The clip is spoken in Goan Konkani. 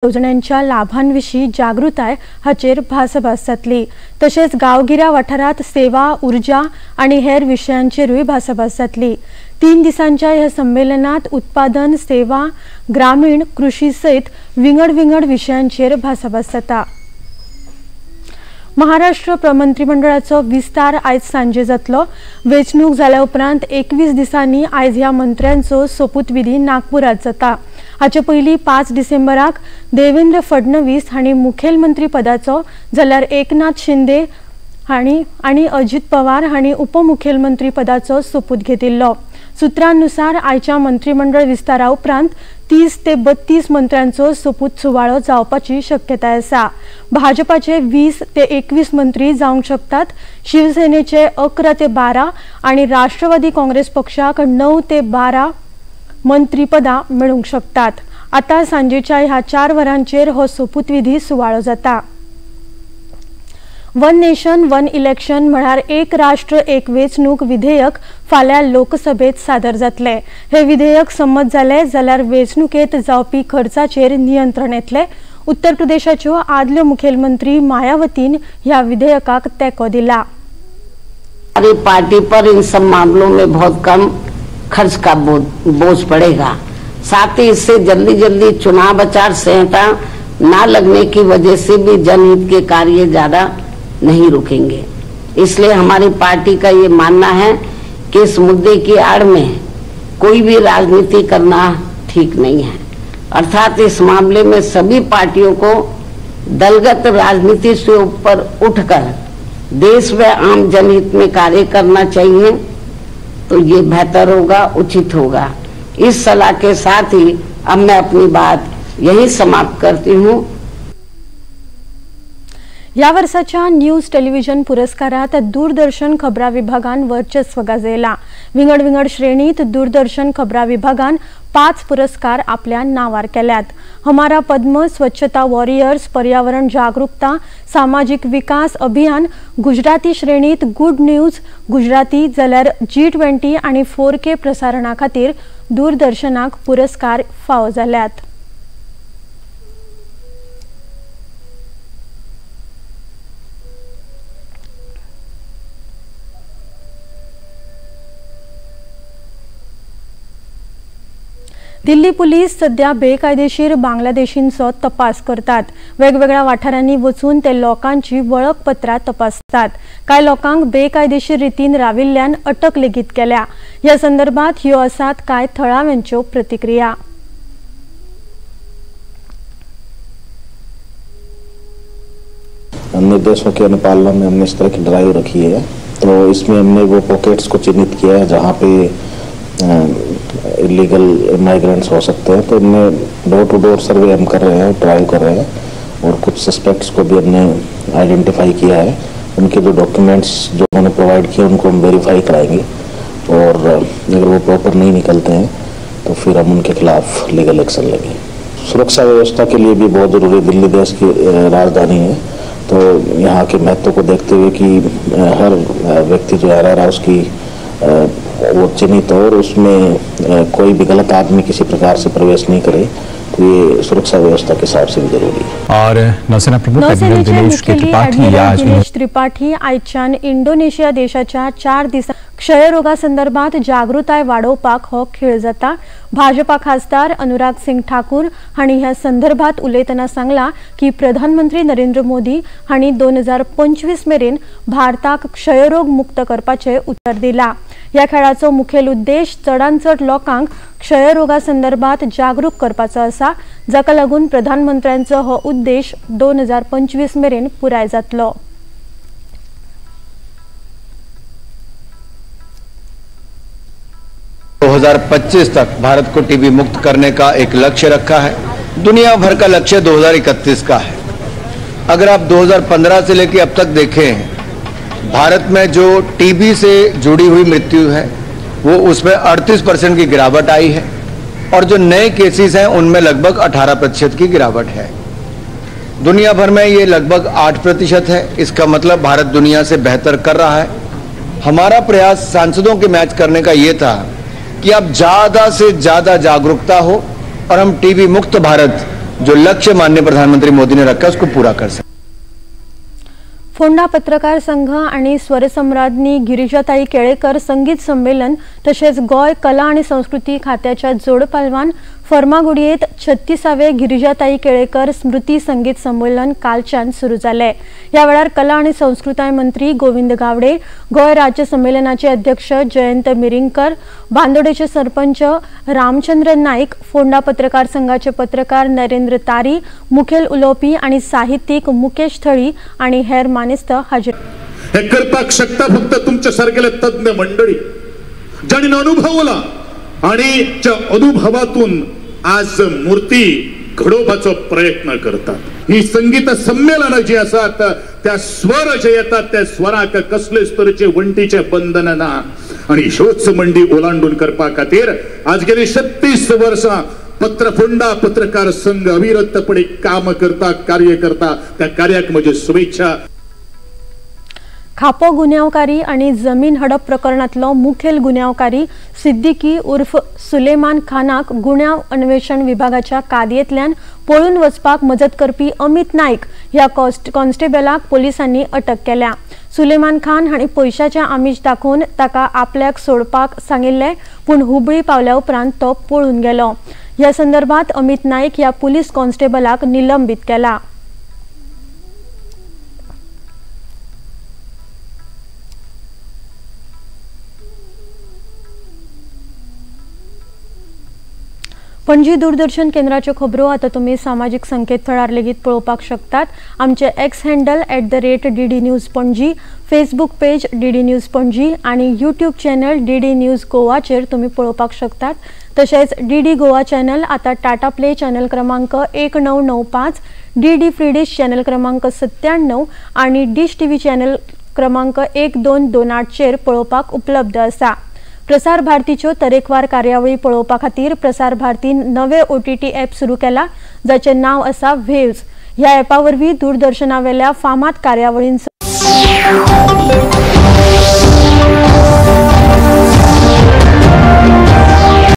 येवजण्यांच्या लाभांविशीं जागृताय हाचेर भासाभास जातली। तशेंच गांवगिऱ्या वाठारांत सेवा, उर्जा आनी हेर विशयांचेरूय भासाभास जातली। 3 दिसांच्या ह्या संमेलनात उत्पादन, सेवा, ग्रामीण, कृशी सयत विंगड विंगड विशयांचेर भासाभास जाता। महाराष्ट्र मंत्रिमंडळाचो विस्तार आयज सांजे जातलो। वेंचणूक जाल्या उपरांत 21 दिसांनी आयज ह्या मंत्र्यांचो सोपूतविधी नागपुरात जाता। हाचे पयलीं 5 डिसेंबराक देवेंद्र फडणवीस हांणी मुखेलमंत्री पदाचो जाल्यार एकनाथ शिंदे हांणी आनी अजित पवार हांणी उपमुखेलमंत्री पदाचो सोपूत घेतिल्लो। सूत्रांनुसार आयच्या मंत्रिमंडळ विस्तारा उपरांत 30 ते 32 मंत्र्यांचो सोपूत सुवाळो जावपाची शक्यताय आसा। भाजपाचे 20 ते 21 मंत्री जावंक शकतात। शिवसेनेचे 11 ते 12 आनी राष्ट्रवादी काँग्रेस पक्षाक 9 ते 12 मंत्रीपदां मेळूंक शकतात। आतां सांजेच्या ह्या 4 वरांचेर हो सोपूतविधी सुवाळो जाता। वन नेशन वन इलेक्शन म्हळ्यार एक राष्ट्र एक वेंचणूक विधेयक फाल्यां लोकसभेत सादर जातले। हे विधेयक संमत जाले जाल्यार वेंचणुकेत जावपी खर्चाचेर नियंत्रण येतले। उत्तर प्रदेशाच्यो आदल्यो मुखेलमंत्री मायावतीन ह्या विधेयकाक तेंको दिला। पार्टी पर इन सब मामलों में बहुत कम खर्च का बोझ पड़ेगा। साथ ही इससे जल्दी जल्दी चुनाव आचार संहिता न लगने की वजह से भी जनहित के कार्य ज्यादा नहीं रुकेंगे। इसलिए हमारी पार्टी का ये मानना है कि इस मुद्दे की आड़ में कोई भी राजनीति करना ठीक नहीं है। अर्थात इस मामले में सभी पार्टियों को दलगत राजनीति से ऊपर उठकर देश व आम जनहित में कार्य करना चाहिए, तो ये बेहतर होगा, उचित होगा। इस सलाह के साथ ही अब मैं अपनी बात यही समाप्त करती हूँ। ह्या वर्साच्या न्यूज टेलिव्हिजन पुरस्कारात दूरदर्शन खबरां विभागान वर्चस्व गाजयलां। विंगड विंगड श्रेणीत दूरदर्शन खबरां विभागान 5 पुरस्कार आपल्या नांवार केल्यात। हमारा पद्म, स्वच्छता वॉरियर्स, पर्यावरण जागरूकता, सामाजिक विकास अभियान, गुजराती श्रेणीत गुड न्यूज गुजराती जाल्यार G20 आनी 4K प्रसारणा खातीर दूरदर्शनाक पुरस्कार फावो जाल्यात। दिल्ली पुलीस सध्या बेकायदेशीर बांगलादेशींचो तपास करतात। वेगवेगळ्या वाठारांनी वचून ते लोकांची वळखपत्रां तपासतात। कांय लोकांक बेकायदेशीर रितीन राविल्ल्यान अटक लेगीत केल्या। ह्या संदर्भात ह्यो आसात कांय थळाव्यांच्यो प्रतिक्रिया। निर्देशों के अनुपालन में हमने इस तरह की ड्राइव रखी है, तो इसमें हमने वो पॉकेट्स को चिन्हित किया है जहाँ पे इलीगल माइग्रेंट्स हो सकते हैं। तो हमने डोर टू डोर सर्वे हम कर रहे हैं, ड्राइव कर रहे हैं और कुछ सस्पेक्ट्स को भी हमने आइडेंटिफाई किया है। उनके जो डॉक्यूमेंट्स जो उन्होंने प्रोवाइड किए उनको हम वेरीफाई कराएंगे और अगर वो प्रॉपर नहीं निकलते हैं तो फिर हम उनके खिलाफ लीगल एक्शन लेंगे। सुरक्षा व्यवस्था के लिए भी बहुत ज़रूरी, दिल्ली देश की राजधानी है, तो यहाँ के महत्व को देखते हुए कि हर व्यक्ति जो आ रहा है उसकी वो चिन्हित हो और उसमें कोई भी गलत आदमी किसी प्रकार से प्रवेश नहीं करे, तो ये सुरक्षा व्यवस्था के हिसाब से भी जरूरी है। और नौसेना प्रमुख एडमिरल दिनेश त्रिपाठी आज दिनेश त्रिपाठी आयच्यान इंडोनेशिया देशाच्या 4 दिसां क्षयरोगा संदर्भात जागृताय वाडोवपाक हो खेळ जाता। भाजपा खासदार अनुराग सिंग ठाकूर हांणी ह्या संदर्भात उलयतना सांगला की प्रधानमंत्री नरेंद्र मोदी हांणी 2025 मेरेन भारताक क्षयरोग मुक्त करपाचे उतर दिला। ह्या खेळाचो मुखेल उद्देश चडांत चड लोकांक क्षयरोगा संदर्भात जागरूक करपाचो आसा, जाका लागून प्रधानमंत्र्यांचो हो उद्देश 2025 मेरेन पुराय जातलो। दो 2025 तक भारत को टीबी मुक्त करने का एक लक्ष्य रखा है। दुनिया भर का लक्ष्य 2031 का है। अगर आप 2015 से लेकर अब तक देखें, भारत में जो टीबी से जुड़ी हुई मृत्यु है वो उसमें 38% की गिरावट आई है और जो नए केसेस हैं उनमें लगभग 18% की गिरावट है। दुनिया भर में ये लगभग 8% है। इसका मतलब भारत दुनिया से बेहतर कर रहा है। हमारा प्रयास सांसदों के मैच करने का ये था कि अब ज़्यादा से ज़्यादा जागरूकता हो और हम टीबी मुक्त भारत जो लक्ष्य माननीय प्रधानमंत्री मोदी ने रखा उसको पूरा कर सकें। फोंडा पत्रकार संघ आणि स्वरसम्राज्ञी गिरिजाताई केळेकर संगीत संमेलन तसेच गोंय कला आणि संस्कृती खात्याच्या जोडपालवान फर्मागुडयेत 36वे गिरिजाताई केळेकर स्मृती संगीत संमेलन कालच्यान सुरू जालें। ह्या वेळार कला आणि संस्कृताय मंत्री गोविंद गावडे, गोंय राज्य संमेलनाचे अध्यक्ष जयंत मिरिंगकर, बांदोडेचे सरपंच रामचंद्र नाईक, फोंडा पत्रकार संघाचे पत्रकार नरेंद्र तारी, मुखेल उलोवपी आणि साहित्यिक मुकेश थळी आणि हेर मानेस्त हाजीर। हे करपाक शकता फक्त तुमच्या सारकेले तज्ञ मंडळी ज्यांनी अनुभवला आणि त्या अनुभवातून आज मूर्ती घडोवपाचो प्रयत्न करतात। ही संगीत संमेलन जी आसात त्या स्वर जे येतात त्या स्वराक कसलेच तरेचे वंटीचे बंधन ना आणि ह्योच मंडी ओलांडून करपा खातीर आज गेली 36 वर्सां पत्रफोंडा पत्रकार संघ अविरतपणे काम करता, कार्य करता। त्या कार्याक म्हजी शुभेच्छा। खापो गुन्यांवकारी आणि जमीन हडप प्रकरणातलो मुखेल गुन्यांवकारी सिद्दीकी उर्फ सुलेमान खानाक गुन्यांव अन्वेषण विभागाच्या कादयेंतल्यान पळून वचपाक मजत करपी अमित नाईक ह्या कॉन्स्टेबलाक पोलिसांनी अटक केल्या। सुलेमान खान हांणी पयशाचें आमिश दाखोवन ताका आपल्याक सोडपाक सांगिल्लें, पूण हुबळी पावल्या उपरांत तो पळून गेलो। ह्या संदर्भात अमित नाईक ह्या पुलीस कॉन्स्टेबलाक निलंबीत केला। पणजी दूरदर्शन केंद्राच्यो खबरो आतां तुमी सामाजीक संकेतथळार लेगीत पळोवपाक शकतात। आमचे X handle @DD News Panaji, Facebook page DD News Panaji आनी यूट्यूब चॅनल DD news गोवाचेर तुमी पळोवपाक शकतात। तशेंच DD Goa channel आतां टाटा प्ले चॅनल क्रमांक 1995, DD free dish channel क्रमांक 97 आनी डिश टीव्ही चॅनल क्रमांक 1228 चेर पळोवपाक उपलब्ध आसा। प्रसार भारतीच्यो तरेकवार कार्यावळी पळोवपा खातीर प्रसार भारतीन नवे OTT app सुरू केला, जाचें नांव आसा वेव्स। ह्या ॲपा वरवीं दूरदर्शनावेल्या फामाद कार्यावळींचो